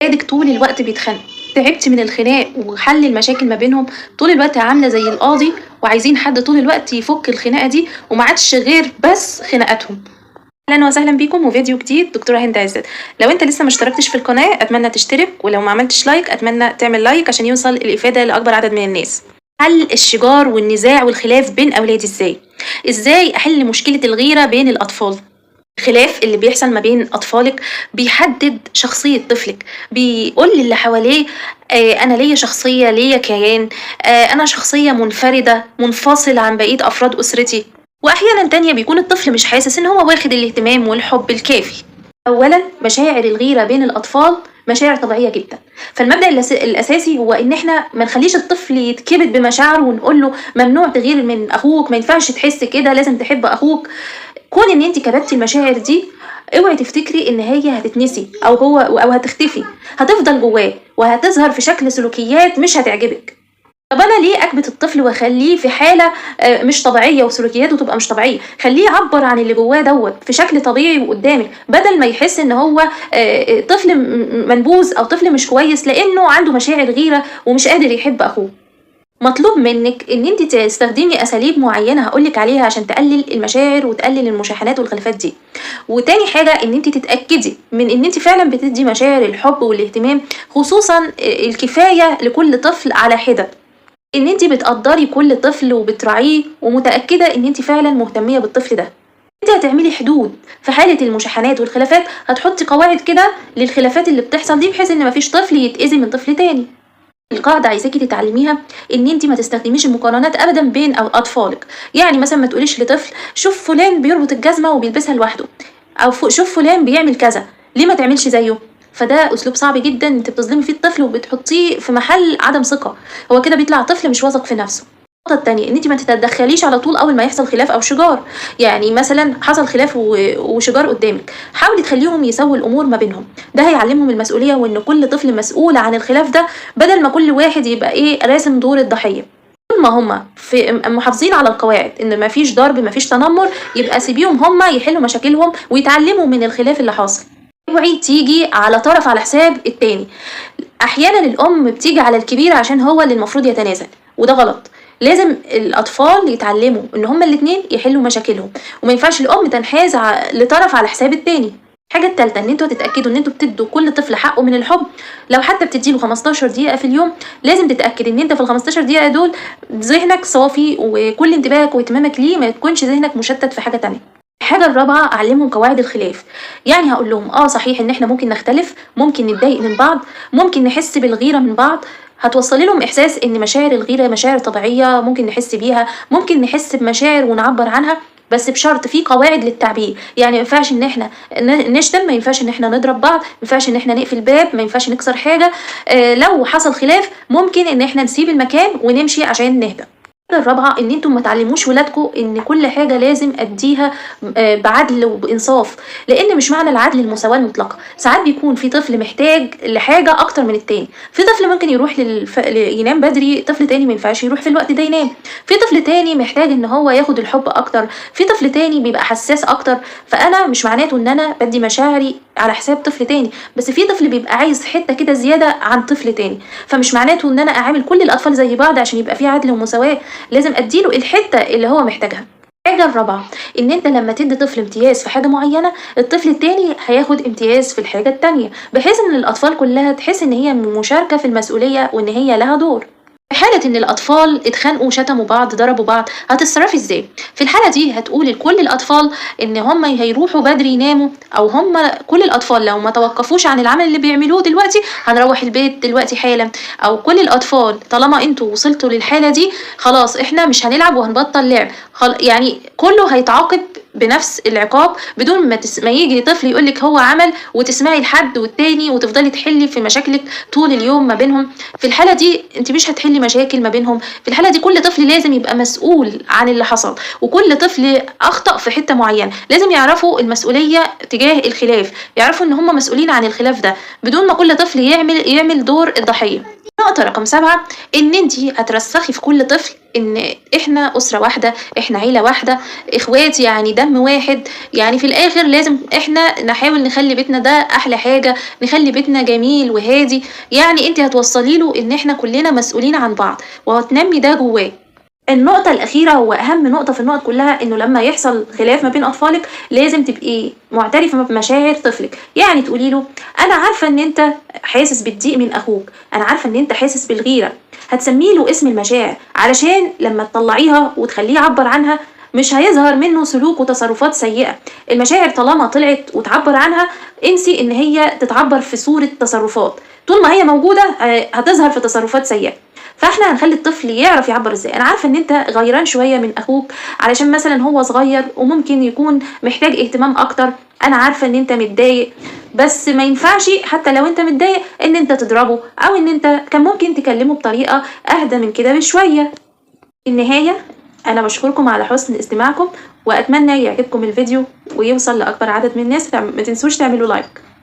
ولادِك طول الوقت بيتخانقوا، تعبتِ من الخناق وحل المشاكل ما بينهم، طول الوقت عاملة زي القاضي وعايزين حد طول الوقت يفك الخناقة دي وما عادش غير بس خناقاتهم. أهلًا وسهلًا بيكم وفيديو جديد دكتورة هند عزت. لو أنت لسه ما اشتركتش في القناة أتمنى تشترك، ولو ما عملتش like أتمنى تعمل like عشان يوصل الإفادة لأكبر عدد من الناس. حل الشجار والنزاع والخلاف بين أولادي إزاي؟ إزاي أحل مشكلة الغيرة بين الأطفال؟ الخلاف اللي بيحصل ما بين أطفالك بيحدد شخصية طفلك، بيقول للي حواليه أنا ليّا شخصية، ليّا كيان، أنا شخصية منفردة، منفصلة عن بقية أفراد أسرتي. وأحيانًا تانية بيكون الطفل مش حاسس إن هو واخد الاهتمام والحب الكافي. أولًا مشاعر الغيرة بين الأطفال مشاعر طبيعية جدًا، فالمبدأ الأساسي هو إن إحنا ما نخليش الطفل يتكبت بمشاعره ونقول له ممنوع تغير من أخوك، ما ينفعش تحس كده، لازم تحب أخوك. كون إن أنتِ كبتي المشاعر دي اوعي تفتكري إن هي هتتنسي أو هو أو هتختفي، هتفضل جواه وهتظهر في شكل سلوكيات مش هتعجبك. طب أنا ليه أكبت الطفل وأخليه في حالة مش طبيعية وسلوكياته تبقى مش طبيعية؟ خليه يعبر عن اللي جواه دوت في شكل طبيعي وقدامك، بدل ما يحس إن هو طفل منبوذ أو طفل مش كويس لأنه عنده مشاعر غيرة ومش قادر يحب أخوه. مطلوب منِك إن أنتِ تستخدمي أساليب معينة هاقول لِك عليها عشان تقلل المشاعر وتقلل المشاحنات والخلافات دي. وتاني حاجة إن أنتِ تتأكدي من إن أنتِ فعلًا بتدي مشاعر الحب والاهتمام، خصوصًا الكفاية لكل طفل على حدة. إن أنتِ بتقدّري كل طفل وبتراعيه ومتأكدة إن أنتِ فعلًا مهتمية بالطفل ده. أنتِ هتعملي حدود في حالة المشاحنات والخلافات، هتحطي قواعد كده للخلافات اللي بتحصل دي بحيث إن ما فيش طفل يتأذي من طفل تاني. القاعدة عايزاكِ تتعلميها إن أنتِ ما تستخدميش المقارنات أبدًا بين أو أطفالِك، يعني مثلًا ما تقوليش لطفل شوف فلان بيربط الجزمة وبيلبسها لوحده، أو شوف فلان بيعمل كذا، ليه ما تعملش زيه؟ فده أسلوب صعب جدًا أنتِ بتظلمي فيه الطفل وبتحطيه في محل عدم ثقة، هو كده بيطلع طفل مش واثق في نفسه. النقطة التانية إن أنتِ ما تتدخليش على طول أول ما يحصل خلاف أو شجار، يعني مثلًا حصل خلاف وشجار قدامِك، حاولي تخليهم يسووا الأمور ما بينهم، ده هيعلمهم المسؤولية وإن كل طفل مسؤول عن الخلاف ده، بدل ما كل واحد يبقى راسم دور الضحية. طول ما هم في محافظين على القواعد إن ما فيش ضرب ما فيش تنمر، يبقى سيبيهم هم يحلوا مشاكلهم ويتعلموا من الخلاف اللي حاصل. اوعي تيجي على طرف على حساب التاني. أحيانا الأم بتيجي على الكبير عشان هو اللي المفروض يتنازل، وده غلط. لازم الأطفال يتعلموا إن هما الاتنين يحلوا مشاكلهم، وما ينفعش الأم تنحاز لطرف على حساب التاني. الحاجة التالتة إن انتوا هتتأكدوا إن انتوا بتدوا كل طفل حقه من الحب، لو حتى بتديله 15 دقيقة في اليوم، لازم تتأكد إن انت في ال 15 دقيقة دول ذهنك صافي وكل انتباهك واهتمامك ليه، ما يكونش ذهنك مشتت في حاجة تانية. الحاجة الرابعة أعلمهم قواعد الخلاف، يعني هقول لهم صحيح إن إحنا ممكن نختلف، ممكن نتضايق من بعض، ممكن نحس بالغيرة من بعض. هتوصلي لهم إحساس إن مشاعر الغيرة مشاعر طبيعية ممكن نحس بيها، ممكن نحس بمشاعر ونعبر عنها، بس بشرط في قواعد للتعبير. يعني ما ينفعش إن إحنا نشتم، ما ينفعش إن إحنا نضرب بعض، ما ينفعش إن إحنا نقفل باب، ما ينفعش نكسر حاجة. لو حصل خلاف ممكن إن إحنا نسيب المكان ونمشي عشان نهدى. الرابعة إن انتوا ما تعلموش ولادكم إن كل حاجة لازم أديها، بعدل وبإنصاف، لأن مش معنى العدل المساواة المطلقة. ساعات بيكون في طفل محتاج لحاجة أكتر من التاني، في طفل ممكن يروح ينام بدري، طفل تاني ما ينفعش يروح في الوقت ده ينام، في طفل تاني محتاج إن هو ياخد الحب أكتر، في طفل تاني بيبقى حساس أكتر. فأنا مش معناته إن أنا بدي مشاعري على حساب طفل تاني، بس في طفل بيبقى عايز حتة كده زيادة عن طفل تاني، فمش معناته إن أنا أعامل كل الأطفال زي بعض عشان يبقى في عدل ومساواة، لازم أديله الحتة اللي هو محتاجها. الحاجة الرابعة إن أنت لما تدي طفل امتياز في حاجة معينة، الطفل التاني هياخد امتياز في الحاجة التانية، بحيث إن الأطفال كلها تحس إن هي مشاركة في المسؤولية وإن هي لها دور. في حالة إن الأطفال اتخانقوا وشتموا بعض، ضربوا بعض، هتتصرفي إزاي؟ في الحالة دي هتقولي لكل الأطفال إن هم هيروحوا بدري يناموا، أو هم كل الأطفال لو ما توقفوش عن العمل اللي بيعملوه دلوقتي هنروح البيت دلوقتي حالا، أو كل الأطفال طالما انتوا وصلتوا للحالة دي خلاص إحنا مش هنلعب وهنبطل لعب، يعني كله هيتعاقب بنفس العقاب، بدون ما يجي طفل يقولك هو عمل وتسمعي لحد والتاني وتفضلي تحلي في مشاكلك طول اليوم ما بينهم. في الحالة دي انت مش هتحلي مشاكل ما بينهم. في الحالة دي كل طفل لازم يبقى مسؤول عن اللي حصل، وكل طفل أخطأ في حتة معينة لازم يعرفوا المسؤولية تجاه الخلاف، يعرفوا ان هم مسؤولين عن الخلاف ده، بدون ما كل طفل يعمل دور الضحية. نقطة رقم 7، إن أنتِ هترسخي في كل طفل إن إحنا أسرة واحدة، إحنا عيلة واحدة، إخوات يعني دم واحد، يعني في الآخر لازم إحنا نحاول نخلي بيتنا ده أحلى حاجة، نخلي بيتنا جميل وهادي، يعني أنتِ هتوصلي له إن إحنا كلنا مسؤولين عن بعض، وهتنمي ده جواه. النقطة الأخيرة وأهم نقطة في النقط كلها، إنه لما يحصل خلاف ما بين أطفالك لازم تبقي معترفة بمشاعر طفلك، يعني تقولي له أنا عارفة إن أنت حاسس بالضيق من أخوك، أنا عارفة إن أنت حاسس بالغيرة، هتسمي له اسم المشاعر علشان لما تطلعيها وتخليه يعبر عنها مش هيظهر منه سلوك وتصرفات سيئة. المشاعر طالما طلعت وتعبر عنها انسي إن هي تتعبر في صورة تصرفات، طول ما هي موجودة هتظهر في تصرفات سيئة. فاحنا هنخلي الطفل يعرف يعبر ازاي. انا عارفه ان انت غيران شوية من اخوك علشان مثلا هو صغير وممكن يكون محتاج اهتمام اكتر، انا عارفه ان انت متضايق، بس ما ينفعش حتى لو انت متضايق ان انت تضربه، او ان انت كان ممكن تكلمه بطريقة اهدى من كده بشوية. في النهاية انا بشكركم على حسن استماعكم، واتمنى يعجبكم الفيديو ويوصل لاكبر عدد من الناس. ما تنسوش تعملوا like.